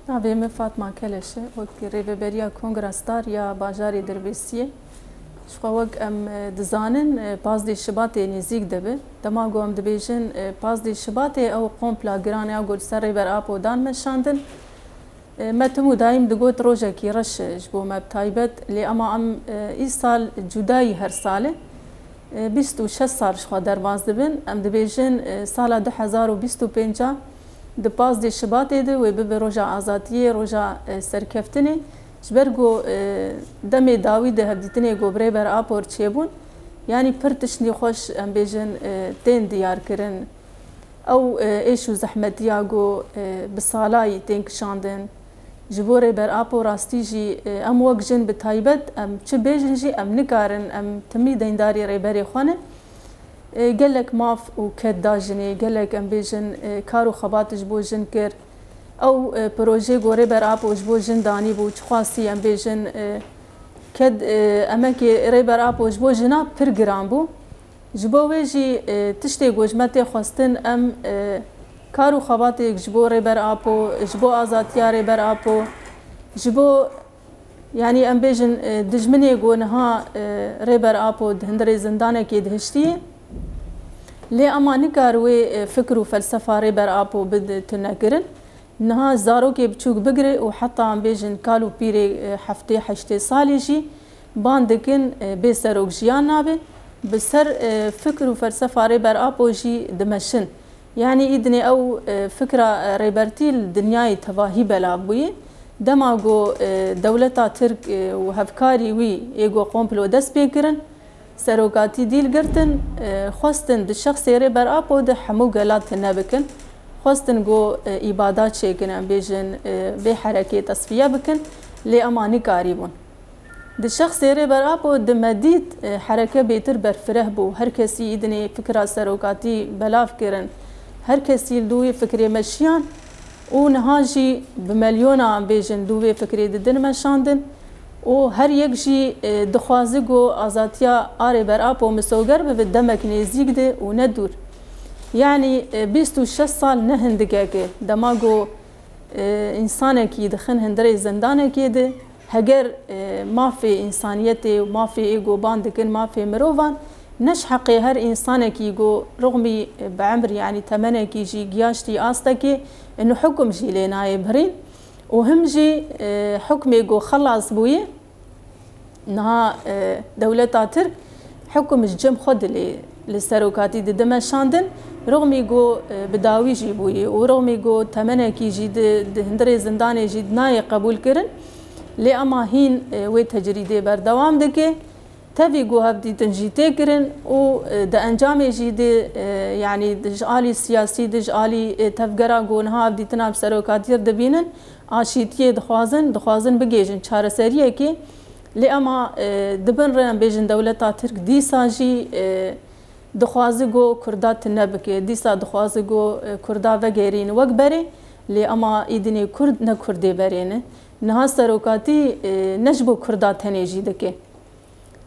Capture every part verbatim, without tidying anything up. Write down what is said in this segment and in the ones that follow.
Navê min Fatma Keleş e, wek Rêveberiya Kongra Star ya Bajarê Dirbêsiyê. Ji xwe wek em, e, dizanin, e, pazdeh Şibatê nêzîk dibe. Dema ku em dibêjin, e, pazdeh Şibatê, ew kompla giran e ya ku li ser Rêber Apo dan meşandin. E, me tim û dayîm digot rojekî reş e ji bo me bi taybet, lê ema em, e, îsal cudayî her sal e. E, bîst û şeş sal ji xwe derbas dibin. Em dibêjin, e, sala du hezar û bîst û pênc a di pazdeh Şibatê de wê bibe roja azadiyê, roja, e, serkeftinê. Ji ber ku, e, demê dawî de hevdîtinê ku bi Rêber Apo re çêbûn, yanî pir tiştî xweş, em bêjin, e, tên diyar kirin. Ew, e, êş û zehmetiya ku, e, bi salayî tên kişandin. Ji bo Rêber Apo rastî jî, e, em wek jin bi taybet, em çi bêjin jî em nikarin, em timî deyndarî Rêberê xwe ne. E, gelek maf û ked da jinê, gelek em bêjin, e, kar û xebat ji bo jin kir. Ew, e, projê ku Rêber Apo ji bo jin danî bû, çiqasî em bêjin, e, ked, e, emekê Rêber Apo ji bo jina pir giran bû. Ji bo wê jî, e, tiştê ku ji me tê xwestin, em, e, kar û xebatê ji bo Rêber Apo, ji bo azadiya Rêber Apo, ji bo, yanî em bêjin, e, dijminê ku niha, e, Rêber Apo di hundirê zindanekê dihiştiyê. Lê ema nikar wê, e, fikir û felsefa Rêber Apo bide tunekirin. Niha zarokê biçûk bigire û heta em bêjin kal û pîrê, e, heftê heştê salî jî ban dikin, e, bê serok jiyan nabe. Bi ser, e, fikir û felsefa Rêber Apo jî dimeşin. Yanî îdinê ew, e, fikra, e, Rêbertî li dinyayê tevahî belav bûye. Dema ku, e, dewleta Tirk, e, û hevkarî wî ê ku komplo dest pê kirin, serokatî dîl girtin, e, xwestin di şexsê Rêber Apo de hemû gela tune bikin. Xwestin ku, e, îbada çêkin, em bêjin, e, vê herekê tesfiye bikin, lê ema nikarîbûn. Di şexsê Rêber Apo de me dît, e, hereke bêtir berfireh bû. Her kesî îdinê fikra serokatî belav kirin. Her kesî li dû wê fikrê meşiyan û niha jî bi melyona, em bêjin, dû vê fikrê didin meşandin. Û her yek jî, e, dixwaze ku azadiya a Rêber Apo misoger bibe demek nêzîk de û ne dûr. Yanî, e, bîst û şeş sal ne hindikek e. Dema ku, e, însanekî dixin hundirê zindanekê de, heger, e, mafê însaniyetê û mafê ê ku ban dikin mafê mirovan, ne ji heqê her însanekî ku rixmî, e, bi emr, yanî temenekî jî giyaştî astekê, e, nu hukum jî lê nayê birîn. Û him jî, e, hukmê ku xelas bûye, niha, e, dewleta Tirk hukum ji cem xwe dilê li serokatî dide meşandin. Rixmî ku, e, bi dawî jî bûye û rixmî ku temenekî jî di, di hundirê zindanê jî nayê qebûl kirin. Lê ema hîn, e, wê tecrîdê berdewam dike. Tevî ku hevdîtin jî tê kirin û, e, di encamê jî di, e, yanî di ji alî siyasî, di ji alî, e, tevgera ku niha hevdîtina bi serokatî re dibînin, aşîtiyê dixwazin, dixwazin bigihêjin çareseriyekê. Lê ema, e, di bin re em bêjin dewleta Tirk dîsa jî, e, dixwaze ku Kurda tune bike, dîsa dixwaze ku, e, Kurda vegerîne wek berê. Lê ema îdinê Kurd ne Kurdê berê ne. Niha serokatî, e, ne ji bo Kurda tenê jî dike.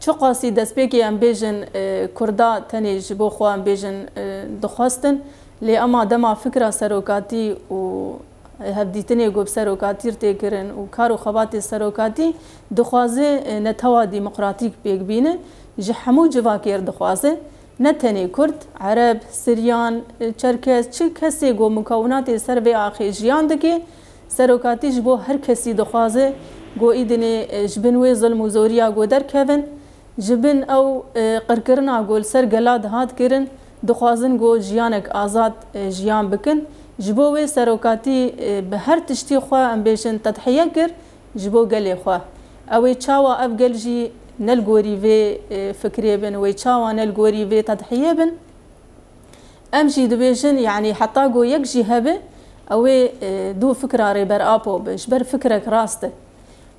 Çiqasî destpêkê em bêjin, e, Kurda tenê ji bo xwe em bêjin, e, dixwestin, lê ema dema fikra serokatî û hevdîtinê ku bi serokatî re tê kirin û kar û xebatê serokatî dixwaze, e, netewa demokratîk pêk bîne, ji hemû civakê re dixwaze, ne tenê Kurd, Ereb, Siryan, e, Çerkez, çi kesê ku mukewinatê ser vê axê jiyan dike, serokatî ji bo her kesî dixwaze ku îdinê, e, ji bin wê zilm û zoriya ku derkevin, ji bin ew, e, qirkirina ku li ser gela dihat kirin, dixwazin ku jiyanek azad, e, jiyan bikin. Ji bo wê serokatî, e, bi her tiştî xwe, em bêjin, tedhiye kir ji bo gelê xwe. Ew ê çawa ev gel jî ne li gorî vê, e, fikrê bin, wê çawa ne li gorî vê tedhiyê bin? Em jî dibêjin, yanî heta ku yek jî hebe, ew ê, e, dû fikra Rêber Apo be, ji ber fikrek rast e.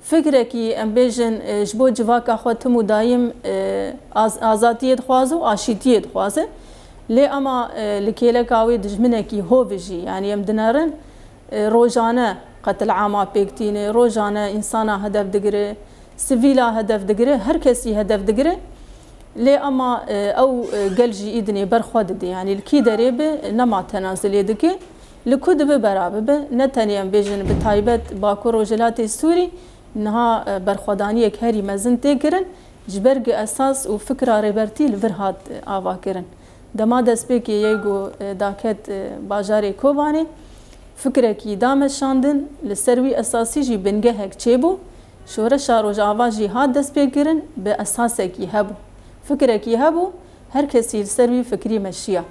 Fikrekî, em bêjin, e, ji bo civaka xwe tim û dayim, e, az-, azadiyê dixwaze û aşîtiyê dixwaze. Lê ema, e, li kêleka wê dijminekî hov e jî, yanî em dinerin, e, rojane qetilama pêk tîne, rojane însana hedef digire, sivîla hedef digire, her kesî hedef digire. Lê ema, e, ew, e, gel jî îdinê ber xwe dide, yanî li kî derê be, nema tenazilê dike. Li ku dibe bera bibe, ne tenê em bêjin bi taybet Bakur Rojhilatê Sûrî niha, e, berxwedaniyek herî mezin tê kirin, ji ber ku esas û fikra Rêbertî li vir hat, e, ava kirin. Dema destpêkê yê ku, e, daket, e, bajarê Kobanê, fikrekî da meşandin, li ser wî esasî jî bingehek çêbû, şoreşa Rojava jî hat destpêkirin, bi esasekî hebû. Fikrekî hebû, her kesî li ser wî fikrî meşiya.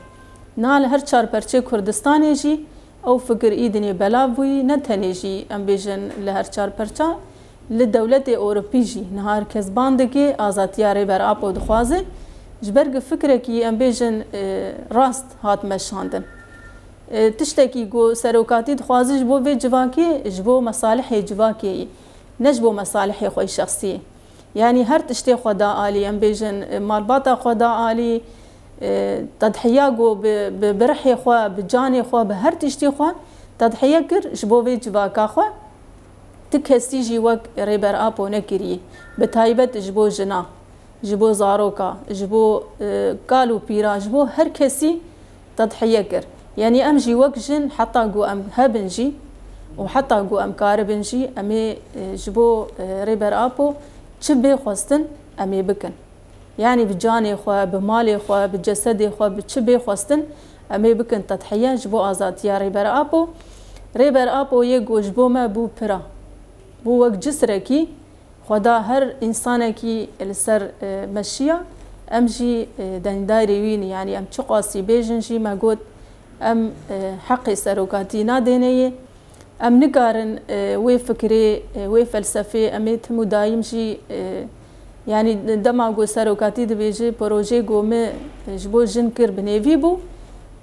Niha li her çar perçê Kurdistanê jî ew fikir îdinê belav bûyî, ne tenê jî em bêjin li her çar perça, li dewletê Ewropî jî niha her kes ban dike, azatiya Rêber Apo dixwaze, ji ber ku fikrekî em bêjin, e, rast hat meşandin. E, tiştekî ku serokatî dixwaze ji bo vê civakê, ji bo mesalihê civakê ye, ne ji bo mesalihê xwe şexsî. Yanî her tiştê xwe da alî, em bêjin, e, malbata xwe da alî, e, tedhiya ku bi, bi, bi rihê xwe, bi canê xwe, bi her tiştê xwe tedhiye kir ji bo vê civaka xwe. Ti kesî jî wek Rêber Apo nekiriye. Bi taybet ji bo jina, ji bo zaroka, ji bo, e, kal û pîra, ji bo her kesî tedhiye kir. Yanî em jî wek jin heta ku em hebin jî û heta ku em karibin jî em ê, e, ji bo, e, Rêber Apo çi bê xwestin em ê bikin. Yanî bi canê xwe, bi malê xwe, bi cesedê xwe, bi çi bê xwestin em ê bikin tedhiye ji bo azatiya Rêber Apo. Rêber Apo yê ku ji bo me bû pira. Bû wek cisrekî, Xweda her însanekî li ser, e, meşiya, em jî, e, deyndarê wî ne. Yanî em çiqasî bêjin jî me got, em, e, heqê serokatî nadêne yê. Em nikarin, e, wê fikirê, e, wê felsefê em ê tim û dayîm jî, e, yanî dema ku serokatî dibêje, projê ku min, e, ji bo jin kir bi nêvî bû,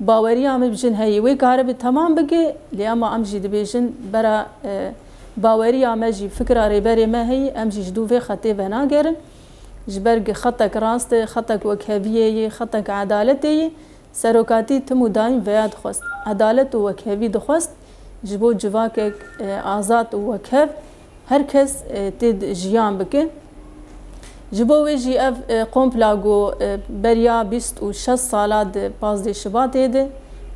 baweriya min bi jin heye. Wê karibe temam bike, lê ema em jî dibêjin bera, e, baweriya me jî, fikra rêberê me heye, em jî ji dû vê xetê venagerin. Ji ber ku xetek rast e, xetek wekheviyê ye, xetek edaletê ye. Serokatî tim û daîm veya dixwest. Edalet û wekhevî dixwest, ji bo civakek, e, azad û wekhev her kes, e, tê de jiyan bike. Ji bo wê jî ev, e, kompla ku, e, beriya bîst û şeş sala di pazdeh Şibatê de,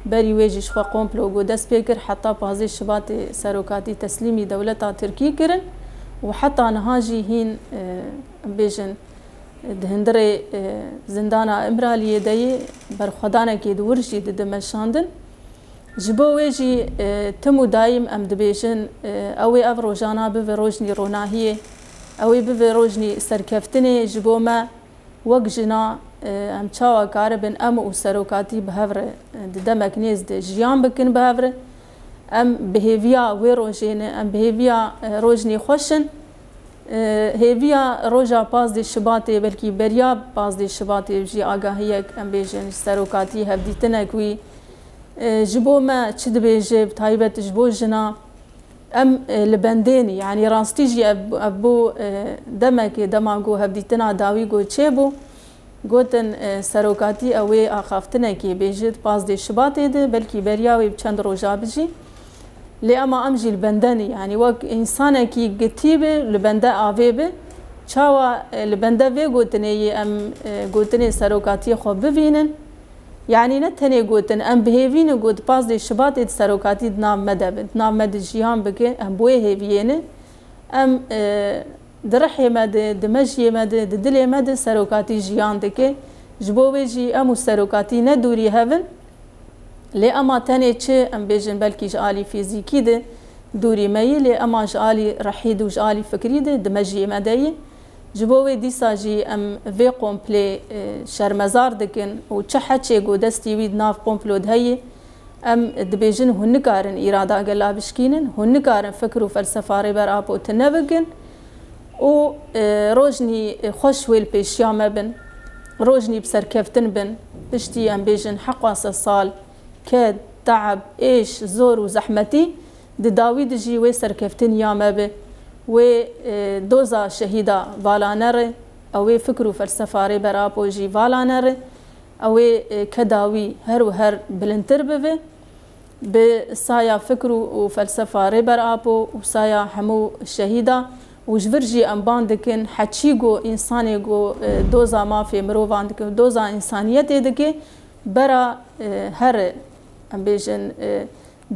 berî wê jî ji xwe komplo ku dest pê kir, heta pazdeh Şibatê serokatî teslîmî dewleta Tirkî kirin û heta niha jî hîn, e, em bêjin, di hundirê, e, zindana Îmraliyê de yê, berxwedanekê di wir jî dide meşandin. Ji bo wê jî, e, tim û daîm em dibêjin, e, ew ê ev rojana bibe rojnî ronahiyê, ew ê bibe rojnî serkeftinê ji bo me wek jina, e, em çawa karibin em û serokatî bi hev re, e, di demek nêz de jiyan bikin bi hev re. Em bi hêviya wê rojê ne, em bi hêviya, e, rojnê xweş in. E, hêviya roja pazdeh Şibatê, belkî beriya pazdeh Şibatê jî agahiyek, em bêjin, ji serokatî hevdîtinek wî, e, ji bo me çi dibêje, bi taybet ji bo jina, em, e, li bendê ne. Yanî rastî jî ev, ev bû, e, demekê, dema ku hevdîtina dawî ku çêbû, gotin, e, serokatî ew ê axaftinekê bêje di pazdeh Şibatê de, belkî beriya wê bi çend roja bi jî. Lê ema em jî li bende ne, yanî wek însanekî gitî be, li bende avê be. Çawa, e, li bende vê gotinê yê em, e, gotinê serokatiyê xwe bivînin? Yanî ne tenê gotin, em bi hêvî ne ku di pazdeh Şibatê di serokatî di nav me de be, di nav me de jiyan bike, em bi wê hêviyê ne. Em, e, di rihê me de, di mejiyê me de, di dilê me de serokatî jiyan dike. Ji bo wê jî em û serokatî ne dûrî hev in. Lê ema tenê çi, em bêjin, belkî ji alî fîzîkî de dûrî me yî, lê ema ji alî rihî de û ji alî fikrî de di mejiyê me de yî. Ji bo wê dîsa jî em vê komplê, e, şermezar dikin û çi heçê ku destî wî di nav komplo de heye, em dibêjin hûn nikarin îrada gela bişkînin, hûn nikarin fikr û felsefa Rêber Apo tune bikin û, e, rojnî xweş wê li pêşiya me bin, rojnî bi serkeftin bin, piştî em bêjin heqwa sed sal, ked, teeb, êş, zor û zehmetî di dawî de jî wê serkeftin ya me be. Wê, e, doza şehîda vala nere, ew ê fikr û felsefa Rêber Apo jî vala nere, ew ê, e, keda wî her û her bilindtir bibe. Bi saya fikr û, û felsefa Rêber Apo û saya hemû şehîda û ji vir jî em ban dikin, heçî ku însanê ku, e, doza mafê mirovan dike, doza însaniyetê dike, bera, e, here, em bêjin, e,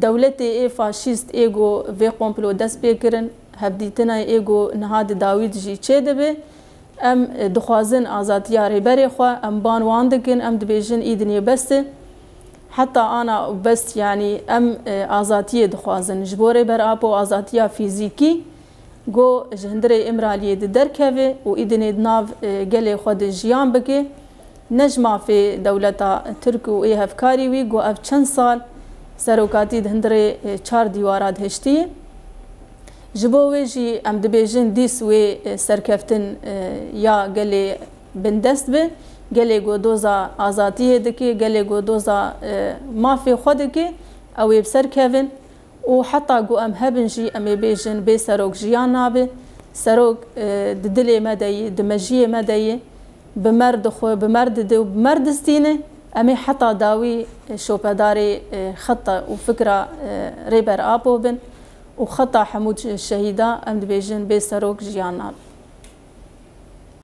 Dewletê ê faşîst ê ku vê komplo dest pê kirin, hevdîtina ê ku niha di dawî de jî çêdibe, em, e, dixwazin azadiya rêberê xwe, em ban wan dikin, em dibêjin îdinê bes e. Heta ana û bes, yanî em, e, azadiyê dixwazin. Ji bo Rêber Apo azadiya fîzîkî, ku ji hundirê Îmraliyê di derkeve û îdinê di nav, e, gelê xwe de jiyan bike, ne ji mafê dewleta Tirk û ê hevkarî wî, ku ev çend sal serokatî di hundirê, e, çar dîwara de hiştiye. Ji bo wê jî em dibêjin dîs wê, e, serkeftin, e, ya gelê bindest be. Gelê ku doza azadiyê dike, gelê ku doza, e, mafê xwe dike, ew ê bi ser kevin. Û heta ku em hebin jî, em ê bêjin, bê serok jiyan nabe. Serok, e, di dilê me de ye, di mejiyê me de ye. Bi mer dixwe, bi mer dide û bi mer distîne. Em ê heta dawî, e, şopedarê, e, xeta û fikra, e, Rêber Apo bin û xeta hemû şehîda, em dibêjin, bê serok jiyan nabe.